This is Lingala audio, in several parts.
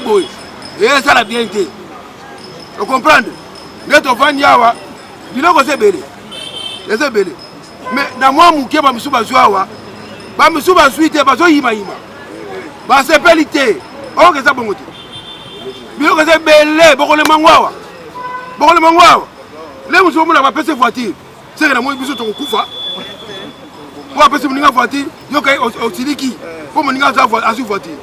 boye esala bien te. Ocomprendre nde tovandi awa, biloko eza ebele, eza ebele, mais na mwa moke bamisusu bazwi awa, bamisusu bazwi te, bazoyimayima, basepeli te. Oyoka eza bongo te, biloko eza ebele, bokolema ngo awa, bokolema ngo awa. Le mosusu omona bapesi voiture, seke namoni biso tokokufa po apesi moninga voiture, yoka osiliki mpo moninga azwi voiture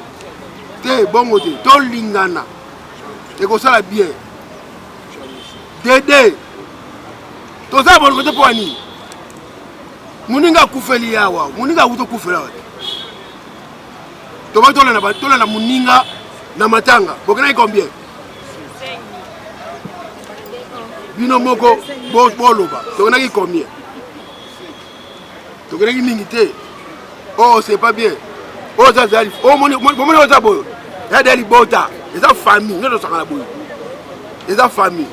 te. Bongo te, tolingana, ekosala bien. Dede toza bolingo te. Mpo ya nini? Moninga akufeli awa, moninga awuti okufela awa te. Tobaki tolanda moninga na matanga, bokendaki combien? Bino moko boloba, tokendaki combien? Tokendaki mingi te. Oh, c'est pas bien. Oyo eza bomoni, oyo eza boyo, eza deya libota, eza famille. Nde tosangana boye, eza famille.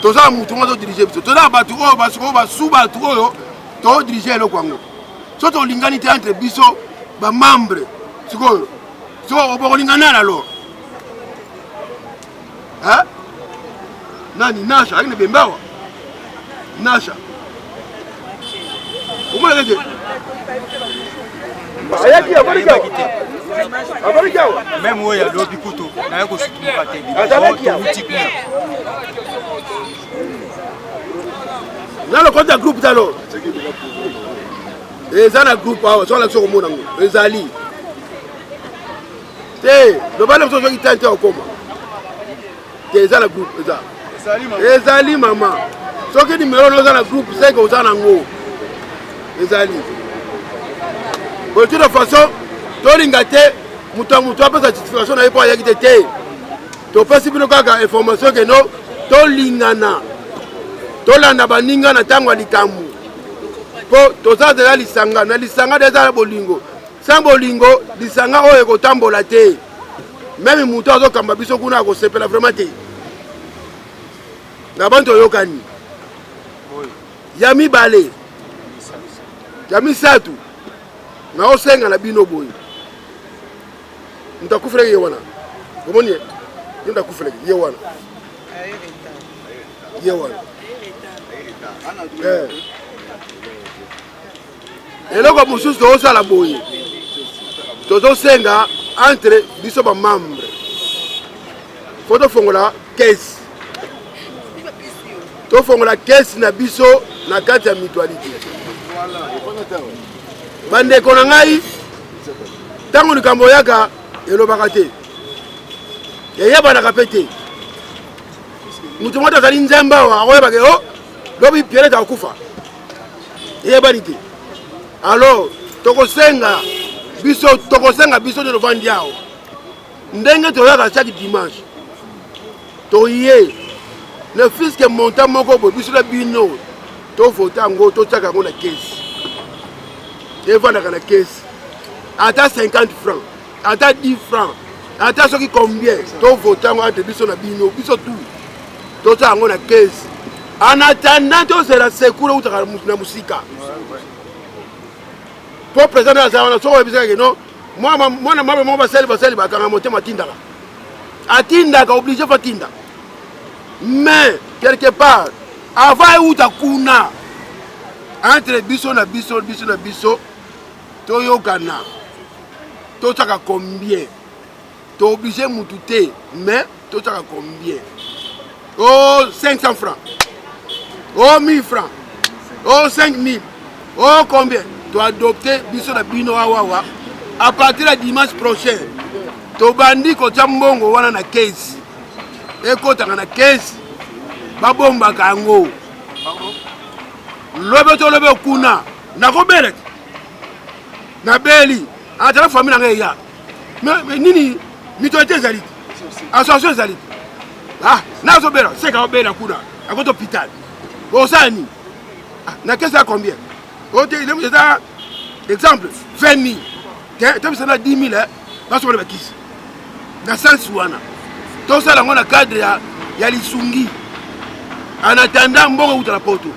Toza mutu ngo azodirige biso, toza bato oyo basikoyo basu bato oyo todirige eloko yango. So tolingani te entre biso bamembre, sikoyo sikoyo bokolinga nani alors? Nani nasha akende bembe awa, nasha omonaka te, ayaki avaliki awa, avaliki awa. Même oyo alobi kutu naye kosutumuka te. Azalaki awa. Touti kuna. Na lokoti ya groupe talo eza na groupe awa, soki alakisi okomona yango ezali te. Lobana biso soki tante okoma te, eza na groupe, eza ezali mama. Soki nimero na oza na groupe, seke oza nango, ezali boye. Toute façon tolinga te moto ya moto apesa justification na ye mpo ayaki te. Te, topesi bino kaka information keno tolingana, tolanda baninga na ntango ya likambo, mpo toza deja lisanga. Na lisanga de eza na bolingo. Sans bolingo, lisanga oyo ekotambola te. Même moto azokamba biso kuna akosepela vraiment te. Na bantu oyokani ya mibale, ya misato, naosenga na bino boye: moto akufelaki ye wana, omoni ye, ye moto akufelaki ye wana, ye wana. Eloko mosusu tozosala boye, tozosenga entre biso bamembre, fo tofongola caisse, tofongola caisse na biso na kati ya mutualité. Bandeko na ngai, ntango likambo oyaka, elobaka te, eyebanaka mpe te. Moto moko azali nzambe awa akoyebaka o lobi Pierrette akokufa, eyebani te. Alors tokosenga biso, tokosenga biso nde tovandi awa, ndenge toyaka chaque dimanche, toye ne fût-ce que montant moko boye, biso na bino tovote yango, totiaka yango na caisse, evandaka na caisse, ata 50 francs, ata 10 francs, ata soki combien, tovote yango entre biso na bino, biso tout totia yango na caisse en attendant tozela secours eutaka na mosika. Mpo président aza wana, soki oyebisaka ke non, mwana mabe moko basali, basali bakanga motema, atindaka, atindaka, obligé fo atinda. Mais quelque part avant euta kuna, entre biso na biso, biso na biso toyokana, totiaka combien. Tooblige mutu te, mais totiaka combien? O 500 francs, o 1000 francs, o 5000, o combien, toadopte biso na bino awawa. À partir ya dimanche prochain, tobandi kotia mbongo wana na caisse, ekotaka na caisse, babombaka yango. Lobe tolobe kuna, nakobela te, nabeli, atala famille na ngai eya. Mais nini, mutualité ezali te, association ezali te. Ah, nazobela, seka obela kuna, akoti hôpital, osala nini? Ah, na caisse ya combien? Ote eza exemple 20 000 te, tobisa na 10 000, basomana bakisi na sensi wana. Tosala yango na cadre ya lisungi en attendant mbongo euta na poto.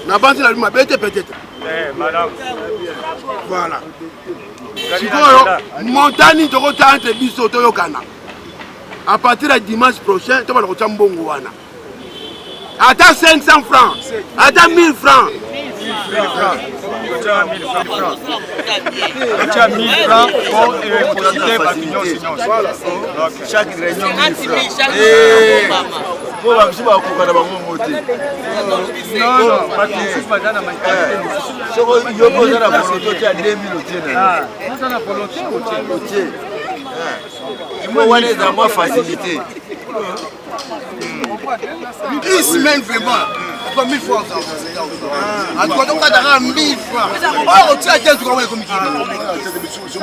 Na banzi na mabe te peut-être. Voilà, sikoyo montani tokota entre biso, toyokana. À partir ya dimanche prochain, tobanda kotya mbongo wana. Ata 500 francs, ata 1000 francs. Otya 1000 francs po eprofite bato nyonso nyonso. Chaque réunion 1000 francs. Po bamosusu bakokoka na bango ngo te. Non, bato mosusu baza na mentalité mosusu. Soko yo mpe oza na volonté otia 2000 otie na Oza na volonté otie. Otie. Po wana eza mwa facilité. Une semaine vraiment. Pas 1000 francs. En tout cas, donc, 1000 francs. Oh, tu as dit comme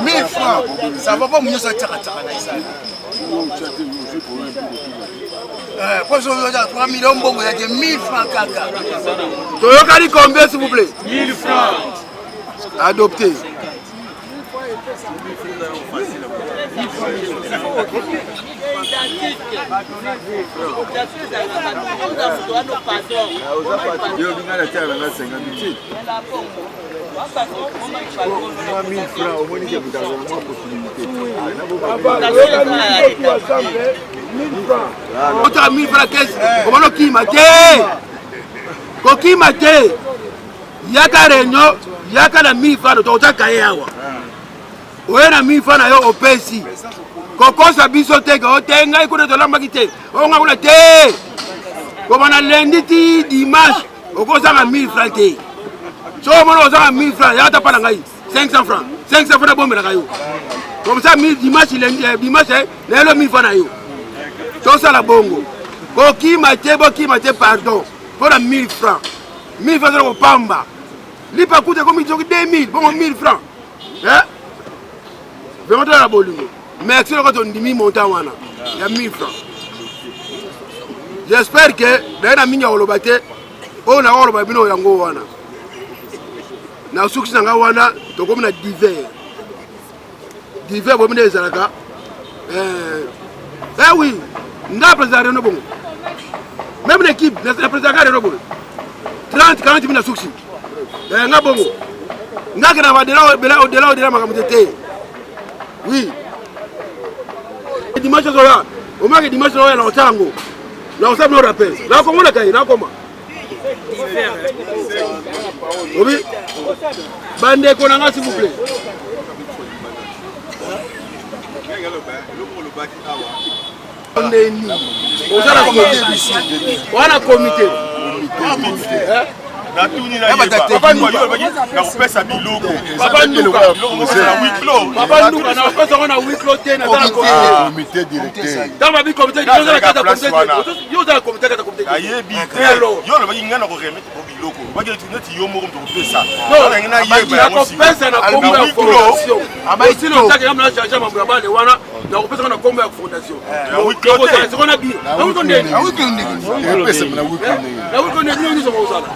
1000 francs. Ça va pas mieux ça tchaka tchaka na isa. Eh, pour ça, 3 millions mbongo ya 1000 francs kaka. Toyokani combien s'il vous plaît? 1000 francs. Adopté. Yo binga na tia nanga 50 ti. Mwa 1000 francs omoni ke moto azala mwa possibilité. Otaka 1000 francs kesi, omoni okima te. Kokima te. Yaka réunion, yaka na 1000 francs tokotaka kaye awa. Oye na 1000 francs na yo opesi. Kokosa biso te ke ote ngai kuna tolambaki te. Oyo ngai kuna te. Kobanda lundi ti dimanche okozanga 1000 francs te. Soki omoni ozanga 1000 francs, yaka ta pa na ngai 500 francs. 500 francs nabombelaka yo. Comme ça dimanche lundi dimanche nayelo 1000 francs na yo. Tosala bongo. Kokima te, bokima te pardon. Mpona 1000 francs. 1000 francs ezala kopamba. Lipa kuta ekomi soki 2000, bongo 1000 francs. Eh? Vraiment tala bolingo. Merci lokola tondimi montant wana ya 1000 francs. J'espère que naye na mingi ya koloba te, oyo na koloba bino yango wana. Na sukisi na ngai wana tokomi na divers. Divers bomi nde ezalaka. Eh oui, nga président Renaud bongo. Même l'équipe, na président Renaud bongo. 30 40 000 na sukisi. Nga bongo. Nga ke na ba dela au delà au delà makambo te. Oui. Dimanche ozoya, omaki dimanche ozoya na otala yango. Na osala bino rappel. Na komona kai, na koma. Obi bandeko na nga s'il vous plaît. Ndeni oza na comité, wana comité. Natuni nakopesa biloko. Papa Nduka, Papa Nduka, nakopesa ngo na huis clos te, naza na comité directeur. Ntango babi comité, yo oza na kati ya comité, yo oza na comité, kati ya comité. Nayebi te, yo olobaki ngai nakoremettre po biloko, olobaki neti yo moko moto kopesa, nakopesa na kombo ya fondation. Osili otaki nga mna charge mambo ya bale wana, nakopesa ngo na kombo ya fondation. Siko na bino na huis clos ndeni, na huis clos ndeni, bino nyonso bozala.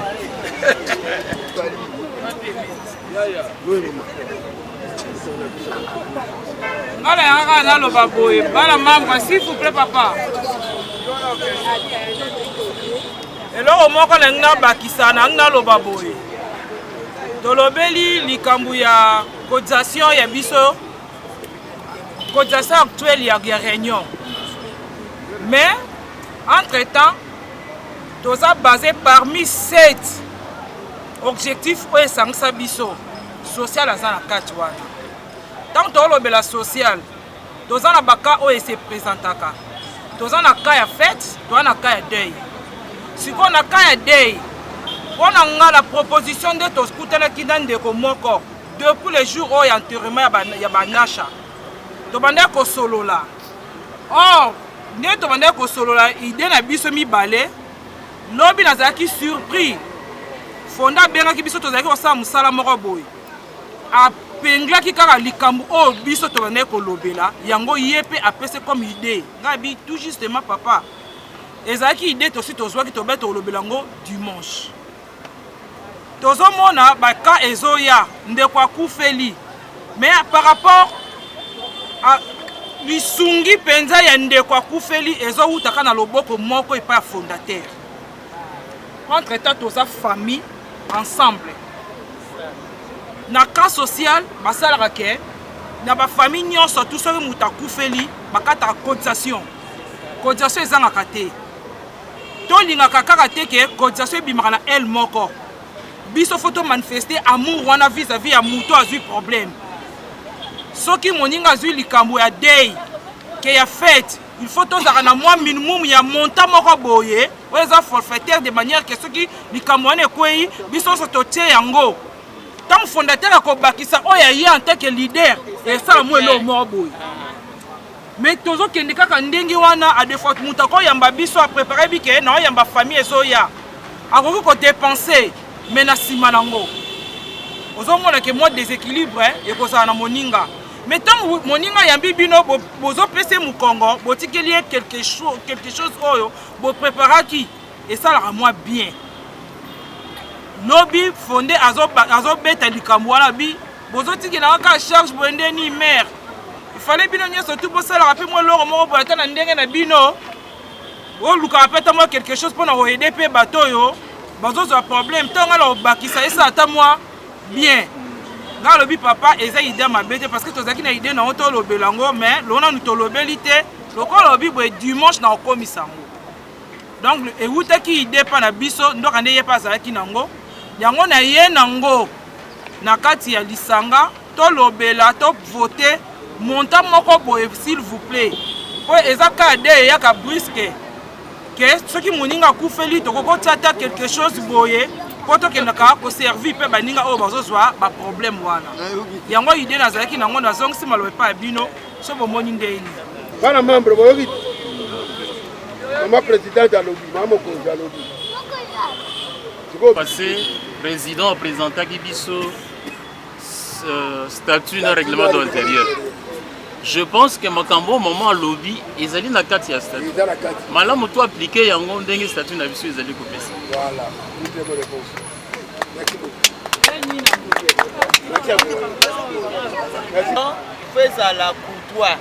Nga na yanga kaka naloba boye, bana membre, s'il vous plaît papa. Eloko moko nalingi nabakisa, nalingi naloba boye. Tolobeli likambo ya cotisation ya biso, cotisation actuelle ya réunion. Mais entre-temps, toza basé parmi 7 objectifs oyo esangisa biso. Social aza na kati wana. Tant tolobela social, toza na baka oyo ese présentaka. Toza na cas ya fête, toza na cas ya deuil. Sikoyo na cas ya deuil, mpona nga la proposition nde tokutanaki na ndeko moko depuis le jour oyo ya enterrement ya banasha, tobandaki kosolola. Or nde tobandaki kosolola idée na biso mibale, lobi nazalaki surpris. Fonda abengaki biso, tozalaki kosala mosala moko boye, apenglaki kaka likambo oyo biso tobandaki kolobela yango, ye mpe apesi comme idée. Ngai bi tout justement papa, ezalaki idée tosi tozwaki, tobe tolobela yango dimanche. Tozomona baka ezoya, ndeko akufeli, mais par rapport à lisungi mpenza ya ndeko akufeli ezowutaka na loboko moko epai ya fondateur. Entre temps toza famille ensemble na cas social, basalaka ke na bafamille nyonso tu, soki moto akufeli bakataka cotisation. Cotisation ezangaka te. Tolingaka kaka te ke cotisation ebimaka na aile moko. Biso faut to manifester amour wana vis-à-vis ya moto azwi problème. Soki moninga azwi likambo ya deuil ke ya fête, il faut tozalaka na mwa minimum ya montant moko boye oyo eza forfaitaire de manière ke soki likambo wana ekwei biso nyonso totie yango. Ntango fondateur akobakisa oyo aye en tant que leader, esala mwa eloko moko boye. Mais tozokende kaka ndenge wana, a des fois moto akoyamba biso aprepare bike na oyamba famille ezoya, akoki kodepense mais na nsima nango ozomona ke mwa déséquilibre ekozala na moninga. Mais ntango moninga ayambi bino, bozopesa ye mokongo, botikeli ye quelque chose oyo bopreparaki, esalaka mwa bien. Lobi fonde azobeta likambo wana bi bozotikela kaka charge boye nde ni mare. Ifale bino nyonso tu bosalaka mpe mwa eloko moko boye ata na ndenge na bino, bolukaka mpe ata mwa quelque chose mpona koyede mpe bato oyo bazozwa problème. Ntango ngai na kobakisa esala ata mwa bien. Ngai alobi papa eza idée mabe te, parce que tozalaki na idée nango tolobela yango, mais lelo nanu tolobeli te. Lokola olobi boye dimanche na kokomisa yango. Donc ewutaki idée mpa na biso, ndoka nde ye mpe azalaki nango yango na ye nango na kati ya lisanga tolobela to voter montant moko boye s'il vous plaît, po eza kaka de eyaka brusque ke soki moninga akufeli tokoki kotia ata quelque chose boye po tokendaka koservir mpe baninga oyo bazozwa baproblème wana. Yango idée nazalaki nango, nazongisi maloba epai ya bino so bomoni ndeni. Bana membre boyoki mama présidente alobi, mama mokonzi alobi. Passé président apresentaki biso statut na règlement de l'intérieur. Je pense que makambo maman alobi ezali na kati ya statut. Malamu to appliquer yango ndenge statut na biso ezali kopesa. Voilà, une très bonne réponse. Merci beaucoup. Merci à vous. Merci. Faut ezala courtois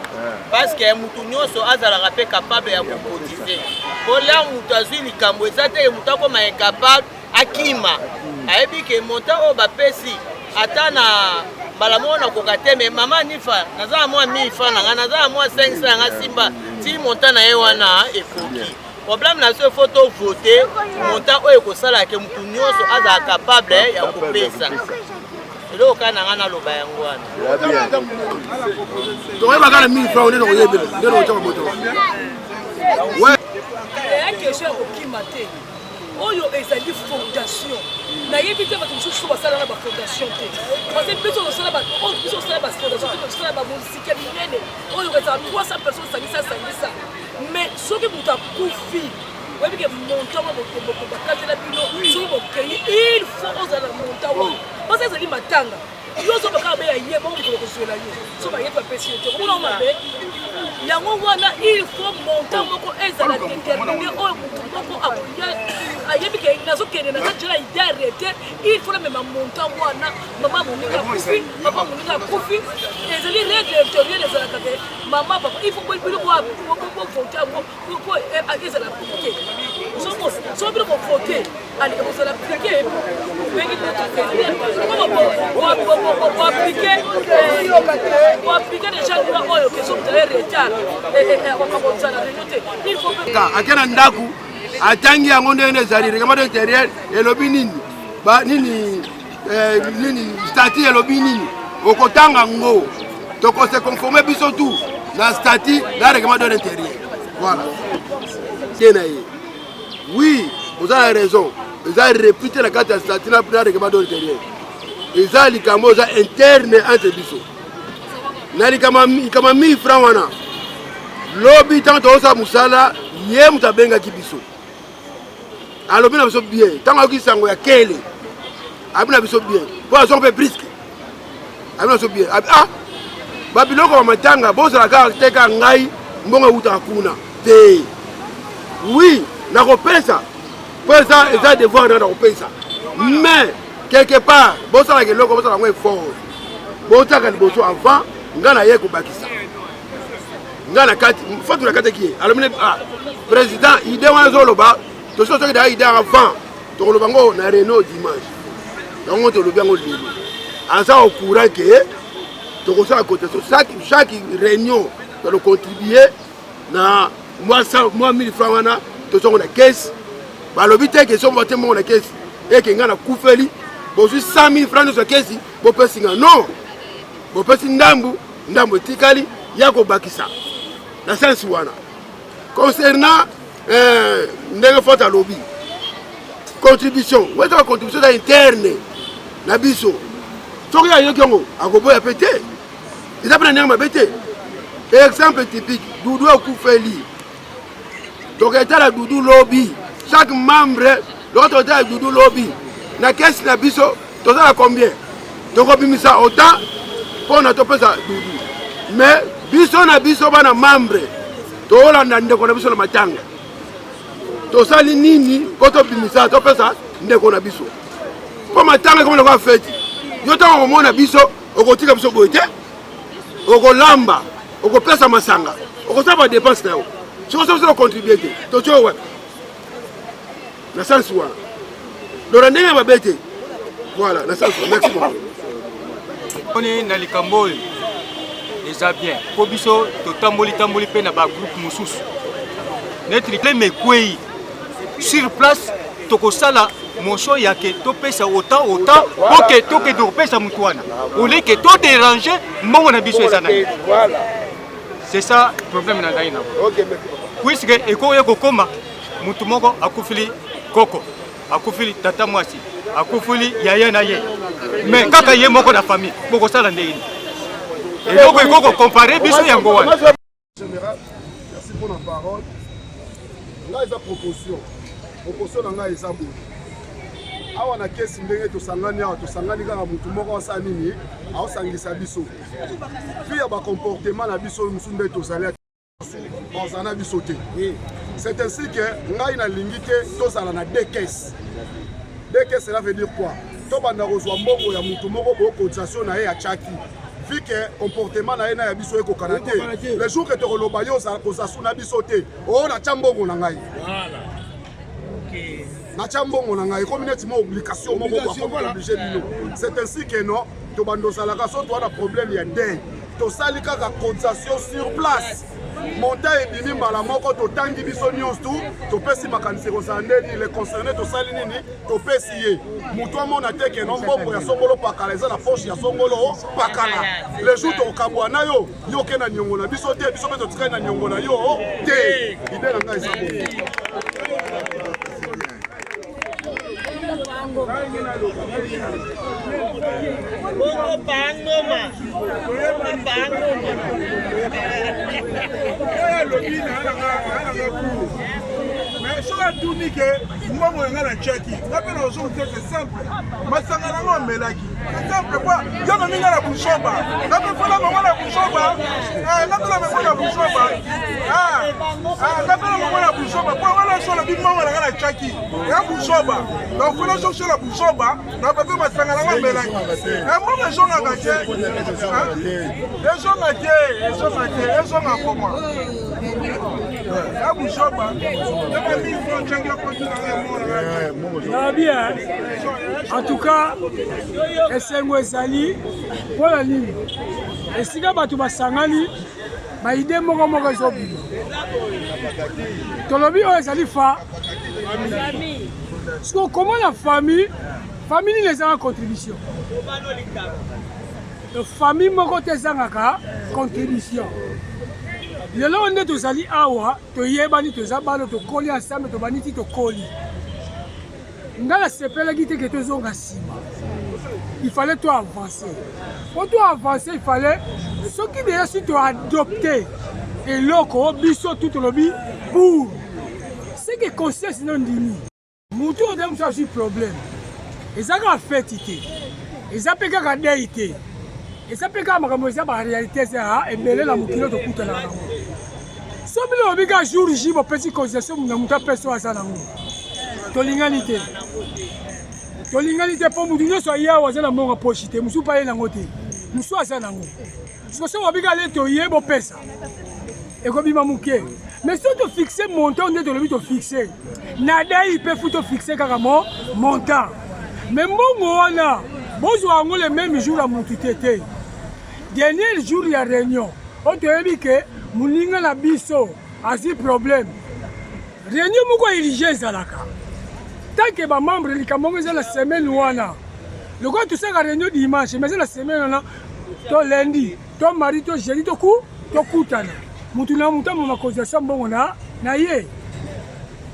parce que mutu nyonso azalaka mpe capable ya kocotiser. Po la mutu azwi likambo eza te mutu akoma incapable akima. Ayebi ke montant oyo bapesi ata na mbala moko nakoka te, mais mama Nifa naza na mwa 1000 francs na nga, naza na mwa 500 na nga, simba ti montant na ye wana ekoki. Problème na biso, il faut to voter montant oyo ekosala ke mutu nyonso azala capable ya kopesa. Eloko kaka na nga naloba yango wana. Toyeba kaka na 1000 francs nde nakoyebela nde nakotyaka moto. Eya question ya kokima te, oyo ezali fondation. Nayebi te bato mosusu basala na bafondation te, parce que biso tosala oyo, biso tosala bafondation te, tosala bamoziki ya minene oyo ezala 300 personnes, sangisa sangisa. Mais soki moto akufi, oyebi ke montant wana bakatela bino, soki bokei il faut ozala na montant wana, parce ezali matanga. Yo ozobaka mabe ya ye bongo mokolo kozwela yo, so bayebi bapesi yo te, komona mabe yango wana. Il faut montant moko ezala déterminé oyo motu moko akoya ayebi ke nazokende naza jela idée arrêté, il faut namema montant wana. Mama moninga akufi, papa moninga akufi, ezali règle intérieure ezalaka ke mama papa il faut bino bovote yango po ezala appliqué. So bino bovote ekozala appliqué ndenge boappliqué déjà loi oyo ke soki ozali retard akozala réunion te, il faut ake na ndako atangi yango ndenge ezali règlement d'intérieur elobi nini, ba nini nini statut elobi nini, okotanga ngo tokose conforme biso tout na statut na règlement de l'intérieur. Voilà te na ye. Oui, oza na raison, eza réputé na kati ya statut na règlement de l'intérieur. Eza likambo eza interne entre biso na likambo 1000 francs wana. Lobi ntango tozosala mosala, ye moto abengaki biso, alobi na biso bien. Ntango ayoki sango ya kele, alobi na biso bien mpo azonga mpe briske, alobi na biso bien: ah, babiloko ya matanga bozala kaka te, kaka ngai mbongo ewutaka kuna te. Oui, nakopesa mpo eza devoir na nakopesa, mais quelque part bosalaka eloko, bosala yango effort, botiaka liboso avant ngai naye kobakisa. Ngai na kati fatu na kati ye alobi: ah, président, idée wana ezoloba tosi tosoki daa idée avant tokoloba ngo na réunion dimanche. Yango tolobi yango lelo, aza au courant ke tokosala cotisation chaque réunion, tokocontribue na Mwa 1000 francs wana tozongo na kesi. Balobi te ke soki batie mbongo na kesi eke ngai nakufeli, bozwi 100 000 francs nyonso ya kesi bopesi nga. Non, bopesi ndambu, ndambu etikali ya kobakisa na sense wana. Concernant eh, ndenge Fata alobi contribution, weza ba contribution eza interne na biso, soki ayoki yango akoboya mpe te, eza mpe na ndenge mabe te. Exemple typique, Dudu akufeli, toketala Dudu lobi, chaque membre loko toketala Dudu lobi na kesi na biso tozala combien, tokobimisa autant mpona topesa Dudu. Mais biso na biso bana membre tolanda ndeko na biso na matanga, tosali nini mpo tobimisa topesa ndeko na biso, mpo matanga ekomi lokola feti. Yo ntango okomona biso okotika biso boye te, okolamba, okopesa masanga, okosala ba dépense na yo, soki oso biso okontribue te, totyo wapi na sense wana? Donc na ndenge ya mabe te, voilà, na sense wana. Merci beaucoup. Oni na likambo oyo eza bien mpo biso totamboli tamboli mpe na bagroupe mosusu neti likleme ekwei sur place, tokosala motion ya ke topesa autant autant po ke tokende kopesa motu wana olie ke toderange mbongo na biso eza na ye. C'est ça problème na ngai nango, puisque ekoya kokoma motu moko akufili koko, akufili tata mwasi, akufili yaya na ye, mais kaka ye moko na famille, bokosala ndenge nini? Eloko ekoki kocompare biso yango wana. Général, merci pour la parole. Ngai eza proposition. Proposition na ngai eza boye. Awa na kesi ndenge tosangani awa, tosangani kaka motu moko asala nini, aosangisa biso. Puis ya ba comportement na biso mosusu nde tozali bazala na biso te. C'est ainsi que ngai nalingi te tozala na deux caisses. Deux caisses, cela veut dire quoi? Tobanda kozwa mbongo ya motu moko boye, cotisation na ye atiaki, vu que comportement na ye na ya biso ekokana te. Le jour que tokoloba yo kozala su na biso te, oyo natya mbongo na ngai, natya mbongo na ngai, ekomi neti mwa obligation moko bakomi oblige bino. C'est ainsi que non, tobanda ozalaka so toa na problème ya deuil, tosali kaka cotisation sur place, montant ebimi mbala moko, totangi biso nyonso tu, topesi makanisi ekozala nde nini, le concerné tosali nini, topesi ye. Moto amona te ke no mbongo ya songolo pakala eza na poche ya songolo pakala. Le jour tokokabwa na yo, yo oke na niongo na biso te, biso mpe totikali na niongo na yo te. Ide na ngai eza bongo. Bongo pangoma. Bongo pangoma. Alobi na nanga cour, mais soki atuni ke mbongo na ngai natiaki, nga mpe nazongi te. C'est simple, masanga nango amelaki, c'est simple po yo memi ngai na buzoba, nga mpe fona bango na buzoba, nga mpe na bango na buzoba, nga mpe na bango na buzoba, po wana so olobi mbongo na ngai natiaki ya buzoba, donc fona sosola buzoba na bape masanga nango amelaki, mbongo ezongaka te, ezonga te, ezonga te, ezonga koma ya buzoba. Na bien, en tout cas esengo ezali mpona nini, esika bato basangani, baide moko moko ezobima. Tolobi oyo ezali fa siko komona famille, famille nini ezanga contribution? Famille moko te ezangaka contribution. Lelo nde tozali awa, toyebani, toza bana, tokoli ensemble, tobandi ti tokoli. Ngai nasepelaki te ke tozonga nsima, il fallait to avancer. Po to avancer, il fallait soki deja si toadopte eloko, biso tu tolobi pour ce que conscience no ndimi. Motu oyo mosu azwi problème, eza kaka feti te, eza mpe kaka dei te, eza mpe kaka makambo, eza baréalité, eza ebele na mokili oyo tokutanaka nango. So bino lobi kaka jour J bopesi cotisation na moto apesi oyo aza nango, tolingani te, tolingani te, mpo motu nyonso aye awa aza na mbongo poshi te, mosusu mpe aye nango te, mosusu aza nango. Siko soki bobi kaka le toye bopesa, ekobima moke. Mais soki tofixe montant nde tolobi tofixe na dei mpe fu tofixe kaka mo montant, mais mbongo wana bozwa yango le même jour ya motu te te, dernier jour ya réunion oyo toyebi ke moninga na biso. Azwi problème. Réunion moko ya urgent ezalaka. Tant que ba membre likambo yango eza na semaine wana. Lokola tosalaka réunion dimanche, mais eza na semaine wana to lundi, to mardi, to jeudi, to ku tokutana. Mutu na mutu amema cotisation mbongo na na ye.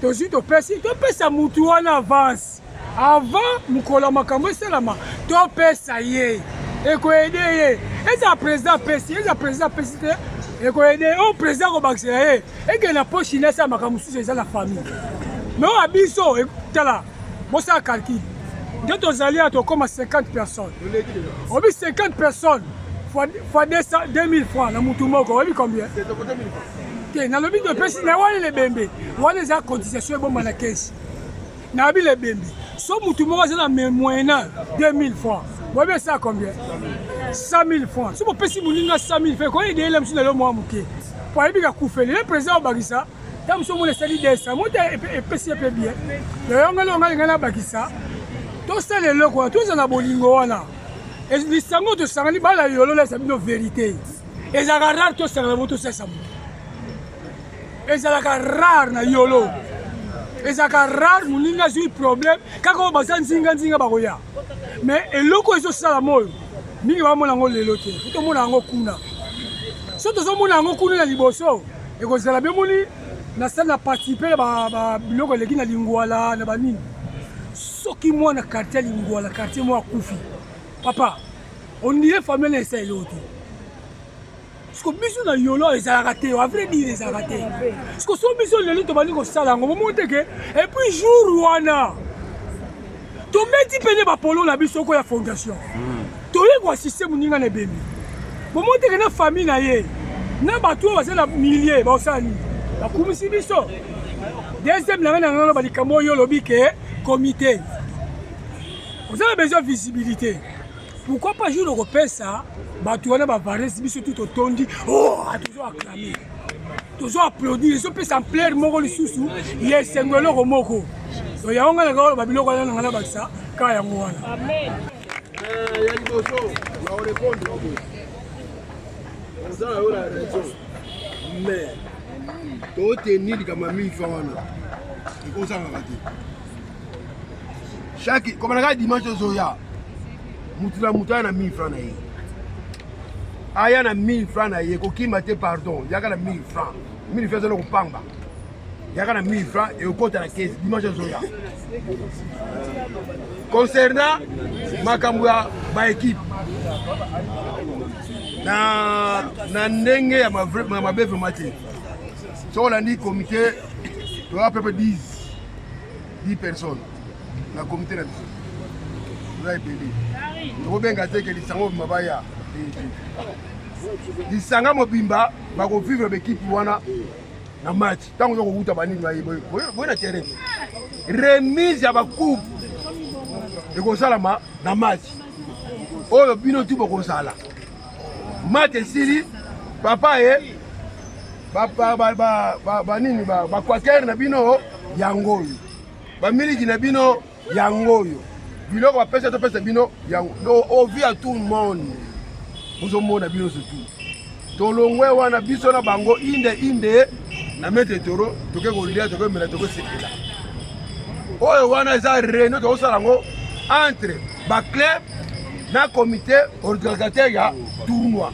Tozwi topesi, topesa mutu wana avance. Avant mokolo ya makambo esalama, topesa ye. Ekoyede ye. Ezala président apesi, ezala président apesi te, ekoyede ye. Oyo président akobakisela ye, ekende na poche na esala makambo mosusu eza na famille. Mais oyo ya biso, tala, bosala calcul. Nde tozali awa tokoma 50 personnes. Obi 50 personnes fois, fois 200, 2000 francs na mutu moko, oyebi combien? Te, nalobi topesi na wana lebembe, wana eza cotisation ebomba na kesi. Nayebi lebembe so mutu moko aza na moyennant 2000 francs, boyebi esala combien? 100 000 francs. So bopesi moninga 100 000 francs, ekoyede yele mosusu na yo mwa moke po ayebi kakufeli ye président obakisa ntango mosusu omona esali 200 moto epesi ye mpe bien. Yango elongo ngai ngai nabakisa, tosala eloko wana, tozala na bolingo wana. Lisango tosangani bala yolo lesa bino verité, ezalaka rare tosangana bo tosalisa moto, ezalaka rare na yolo, ezalaka rare moninga azwi problème kaka oyo baza nzinga nzinga bakoya. Mais eloko ezosalama oyo mingi bamona yango lelo te, po tomona yango kuna. So tozomona yango kuna na liboso ekozala bemoni nasali na participe na biloko eleki na lingwala na banini. Soki mwana quartier lingwala quartier moko akufi, papa ondire famille na esa eloko te. Siko biso na yolo ezalaka te, a vrai dire ezalaka te. Siko so biso lelo tobandi kosala yango, bomoni te ke et puis jour wana tobeti pene bapolo na biso oko ya fondation, toye koasiste moninga na ebembe, bomoni te ke na famille na ye na bato oyo baza na milieu baosala nini, bakumisi biso. Deuxième na ngai na ngai balikambo oyo olobi ke comité oza na besoin visibilité, pourquoi pas jour okopesa bato wana bavaresi biso tu totondi, oh, tozo acclame, tozo applaudir, ezopesa ampleur moko lisusu ya esengo eloko moko. Donc yango ngai nakaka loba biloko wana na ngai nabakisa kaka yango wana. Ya liboso na orépondre boye, oza na yo na raison, mais toteni likambo ya mifa wana ekozangaka te. Chaque komana kaka dimanche ozoya, mutu na mutu aya na 1000 francs na ye, aya na 1000 francs na ye, kokima te, pardon, yaka na 1000 francs. 1000 francs ezali kopamba, yaka na 1000 francs ekokota na kesi dimanche ozoya. Concernant makambo ya baekipe na ndenge ya mabe vraiment te, soki olandi comité toya pepe 10 10 personnes na comité na biso, toza ebele, tokobenga te ke lisango mobimba baya, lisanga mobimba bakovivre baekipe wana na match. Ntango oza kokuta banini boye na terrain, remise ya bacoupe ekosalama na match oyo bino tu bokozala. Match esili, papa ye banini baquaker na bino yango oyo, bamiliki na bino yango oyo, biloko bapesa topesa bino yango ovi ya tout le monde bozomona bino surtout tolongwe wana biso na bango inde inde na maître toro, toke kolia, toke komela, toke sepela. Oyo wana eza réunion tokosala yango entre baclub na comité organisateur ya tournoi.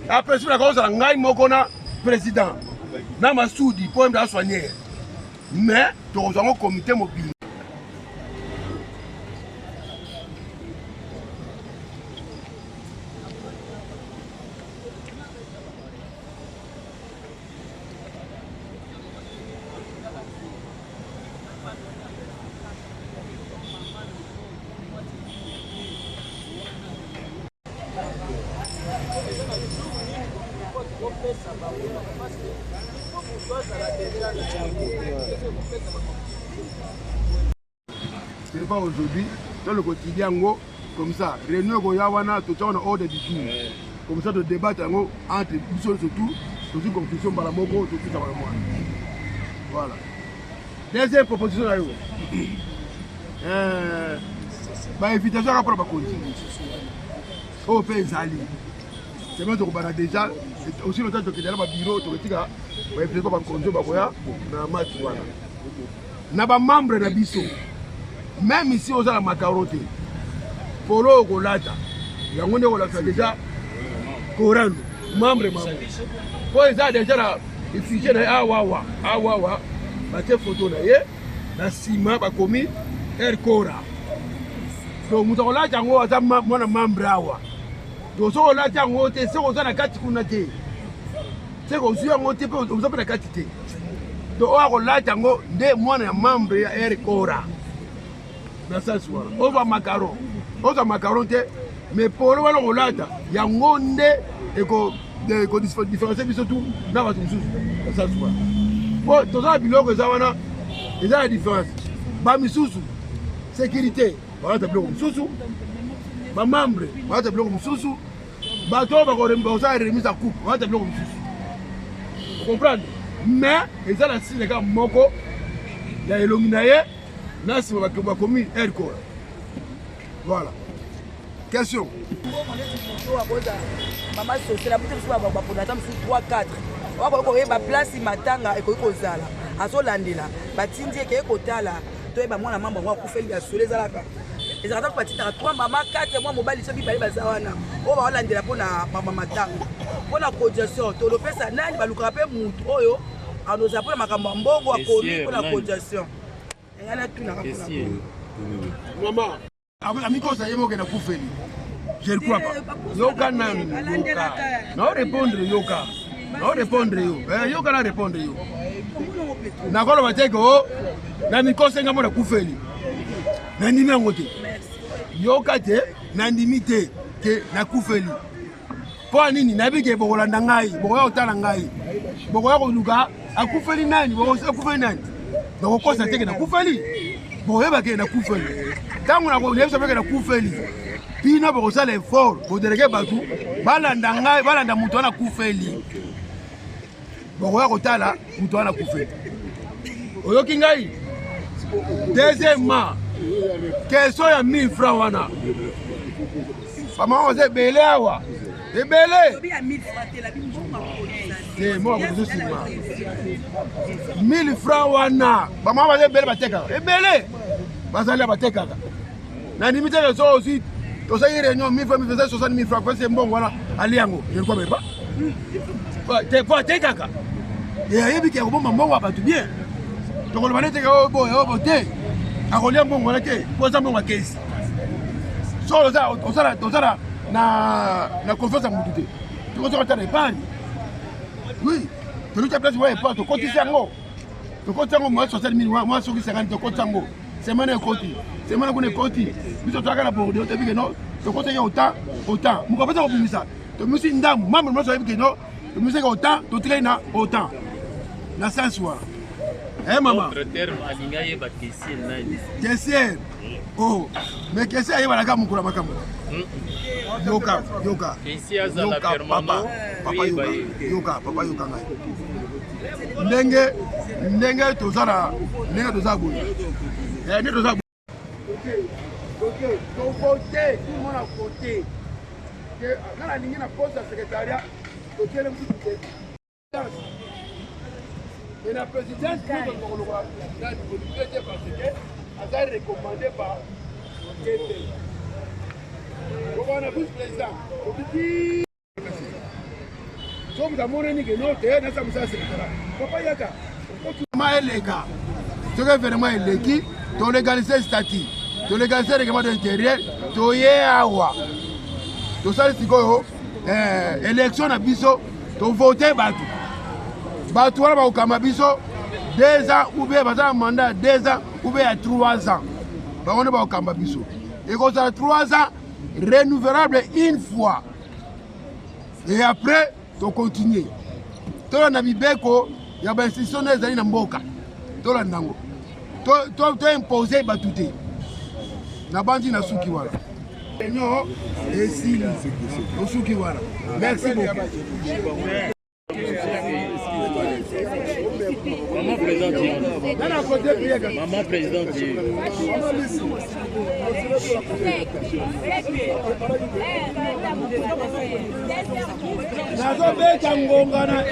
Après soki nakozala ngai moko na président na Masudi mpo yembe asoigner, mais tokozwa yango comité mobimba. Ce n'est pas aujourd'hui, dans le quotidien, comme ça, réunion ekoya wana, totia wana ordre du jour. Comme ça, to débattre yango entre biso surtout, tozwi conclusion mbala moko, tokuta mbala mwana. Voilà. Deuxième proposition na yo. Ba invitation kaka mpona bakonzi. Oyo mpe ezali. Semaine tokobanda déjà aussi longtemps tokende na babiro tokotika baepleko bakonzo bakoya na match wana na bamembre na biso. Même ici oza na makaro te, polo okolata yango nde kolakisa déjà korano membre mamo mpo eza déjà na effigie na ye awawa awawa, batie foto na ye na nsima, bakomi Aircora. Donc moto akolata yango aza mwana membre awa. Donc soki olati yango te, soki oza na kati kuna te, soki ozwi yango te mpe oza mpe na kati te. Donc oyo akolata yango nde mwana ya membre ya Aircora na sasi wana. Ozwa macaron, ozwa macaron te, mais polo wana kolata yango nde ekodifferencie biso tu na bato mosusu na sasi wana, po toza na biloko eza wana, eza na différence. Bamisusu sécurité balata biloko mosusu, bamembre balata biloko mosusu, bato oyo bakosala remise ya coupe balata biloko mosusu, comprendre? Mais eza na signe kaka moko ya elongi na ye na nsima, bakomi Aircora. Voilà, question. Mama sosela biso, biso bapona ata mosusu 3 4, wakoki koyeba place matanga ekoki kozala, azolandela batindi ekeye kotala, toyeba mwana mambo yango akufeli ya solo. Ezalaka batindaka 3 mama, 4, mwa mobali so mibale baza wana oyo baolandela mpona mama matanga. Mpona cotisation tolopesa nani? Balukaka mpe mutu oyo anozala mpona makambo ya mbongo, akomi mpona cotisation. Engai natunaka mpona mama amikosa ye moko na kufeli, je ne crois pas. Yoka nanu, yoka nao répondre, yoka nao répondre yo. Yoka na répondre yo. Nakoloba te ke o na mikosa nga mpo na kufeli, nandimi yango te. Yoka te, nandimi te ke nakufeli. Mpo nini? Nayebi ke bokolanda ngai, bokoya kotala ngai, bokoya koluka akufeli nani, akufeli nani. Nakokosa te ke nakufeli, bokoyeba ke nakufeli. Ntango nakoyebisa mpe ke nakufeli, bino bokosala effort, bodelege bato balanda ngai, balanda moto wana akufeli, bokoya kotala moto wana akufeli. Oyoki ngai? Deuxièmement, question ya 1000 francs wana, bamama baza ebele awa, ebele te. Moko akozo nsima 1000 francs wana, bamama baza ebele, batekaka ebele, bazali batekaka. Nandimi te so ozwi, tosali réunion, 1000 francs, 1000 francs, 60 000 francs, pese mbongo wana ali yango, je ne crois même pas te, po atekaka e ayebi ke akobomba mbongo ya bato bien. Tokoloba nete oyo boye, oyo bo te, akolia mbongo wana te, po eza mbongo ya kesi. So ozala na confiance ya mutu te, tokozoka tala épargne. Oui, toluki place wa épargne, tokotisi yango, tokotisi yango mwa 60 mille, mwa soki 50, tokotisi yango semaine ekoti, semaine kuna ekoti. Biso toyaka na bordeaux, toyebi ke no tokotaki autant, autant moko apesa kobimisa, tobimisi ndambu, membre nyonso ayebi ke no tobimisaki autant, totikali na autant na sens wana. Eh mama, alingi ayeba caissier nani. Caissier, oh, mais caissier ayebanaka mokolo ya makambo. Yoka, yoka, yoka papa, papa yoka, yoka papa, yoka ngai. Ndenge toza na ndenge toza boye, ndenge toza tovote, tout le monde a voté nga nalingi na poste ya secrétariat, totiele mosusu te. Et la présidence, nous parce que aza recommandé par TT. Kobana vice-président, obiki so moto amonani ke no te, nasa mosala secrétariat, papa yaka ma eleka. Soki événement eleki, tolégalise statut, tolégalise règlement d'intérieur, toye awa, tosali sikoyo élection na biso, tovote bato. Bato wana bakokamba biso 2 ans ou bien baza na mandat ya 2 ans ou bien ya 3 ans. Bango nde bakokamba biso, ekozala 3 ans renouvelable une fois et après tocontinue. Tolanda mibeko ya bainstitution nde ezali na mboka, tolanda yango, toimpose bato te. Nabandi na suki wana, réunion esili, tosuki wana. Merci beaucoup. présidente. Maman présidente. Nazobeta ngonga na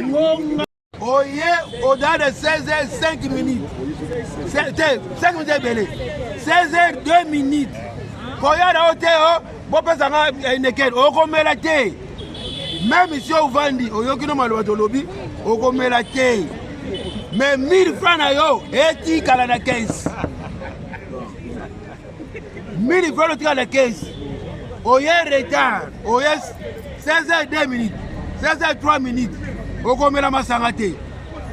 ngonga oye au-delà de 16 h 5 minutes, te 5 minutes ebele, 16 h 2 minutes koya na yo te. O bopesa nga Heineken, okomela te. Même si ovandi oyoki no maloba tolobi, okomela te. Mais 1000 francs na yo etikala na 15 1000 francs otikala na 15. Oye retard, oye 16 h 2 minutes, 16 h 3 minutes, okomela masanga te.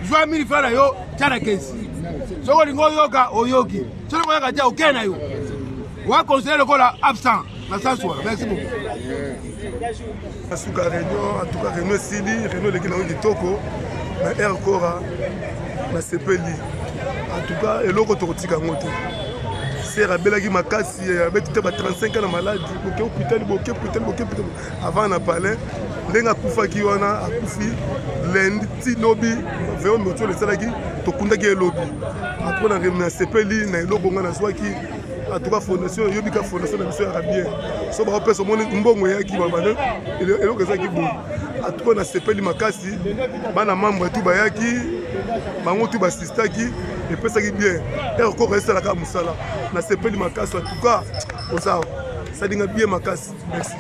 Zwa 1000 francs na yo, tia na kesi. Soki olingi oyoka, oyoki. Soki oyoka te, okei na yo, waconsidere lokola absent na sens wana. Merci beaucoup. Nasuka réunion. En tout cas, réunion esili, réunion eleki nango kitoko na air Kora. Nasepeli en tout cas. Eloko tokotika yango te. Ser abelaki makasi, abeti te ba 35 ans na maladi, boke hôpital, boke hôpital, boke hôpital avant na palais. Ndenge akufaki wana, akufi lundi ti lobi veo motiolo esalaki, tokundaki ye lobi. Atoko nasepeli na eloko ngai nazwaki. En tout cas, fondation eyobi ka fondation na biso yaka bien. So bakopesa, omoni mbongo eyaki, babane eloko ezalaki boye. En tout cas, nasepeli makasi. Bana membre tu bayaki, bango tu basistaki, epesaki bien. Ere koko esalaka mosala, nasepeli makasi. En tout cas, oza salinga bien makasi. Merci.